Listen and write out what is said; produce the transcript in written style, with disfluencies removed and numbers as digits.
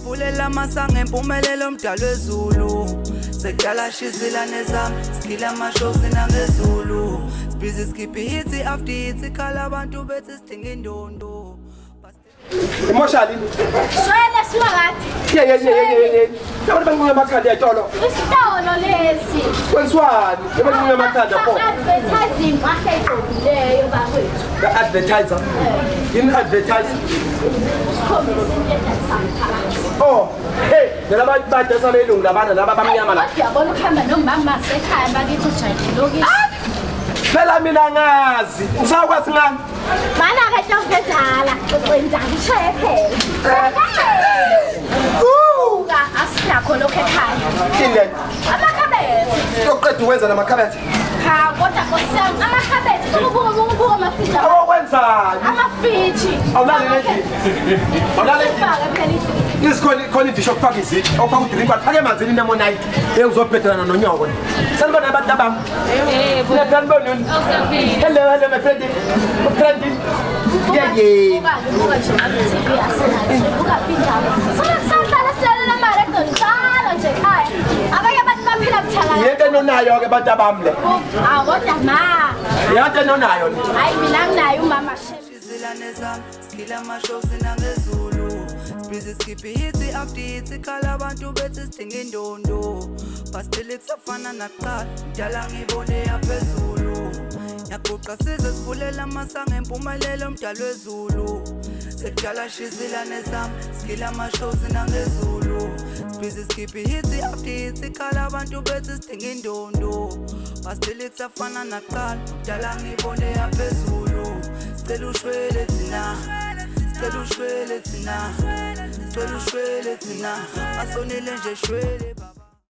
Sivulela amasango empumelelo mdalo wezulu. Sekudala shizilane zami, sikhila amashow sinangezulu. Sibhizi sikhiphe hit after hit, khala abantu bethi sidinga indondo. Imoshali. Shwele simakade. Ye ye ye ye ye. Abantu banqunya amakhanda etolo. Isitolo lesi. Kwenziwani? Banqunya amakhanda pho. Advertise impahla egqokileyo bakwethu. Advertiser. Yini advertise? Sikhombisa into edayisayo phakathi. Oh, hey, laba badayisa belungu labana laba bamnyama la. Kodwa uyabona ukuhamba nomama sekhaya bakithi ujayele lokishi. Phela mina ngazi. Ngisakwazi ngani? Mana ke ntombi endala, wenzani ushaye phela. Buka asinakho lokho ekhaya. Yini le? Amakhabethe. Yokuqeda ukwenza namakhabethe. Cha kodwa Nkosi yami amakhabethe buka buka buka amafriji. Awokwenzani? Amafriji. Awulali endlini. Awulali endlini. Ufake phela idli. Izikhona khona idisho okufaka izitsha, okufaka udrink, fake emanzini inemonite. Hey uzobhedelana nonyoko. Sanibona abantu abami. Yebo. Sanibona. Hello, hello my friend. Friend. Yeah, yeah. Buka buka nje ama-TV asinazo. Buka indawo. Sona kusahlala silalela amarekhodi njalo nje ekhaya. Abanye abantu baphila buthaka. Yento enonayo ke abantu abami le. Hawu kodwa ma. Yento enonayo le. Hayi mina nginayo umama shem. Shizilane zami, sikhila amashow sinangezulu. Sibhizi sikhiphe hit after hit, khala abantu bethi sidinga indondo. But still kusafana nakuqala, mdala ngibone yaphezulu. Yaguqa size sivulela amasango empumelelo mdalo wezulu. Sekudala shizilane zami, sikhila amashow sinangezulu. Sibhizi sikhiphe hit after hit, khala abantu bethi sidinga indondo. But still kusafana nakuqala, mdala ngibone yaphezulu. Sicela ushwele thina, sicela ushwele thina, sicela ushwele thina, asonile nje shwele baba.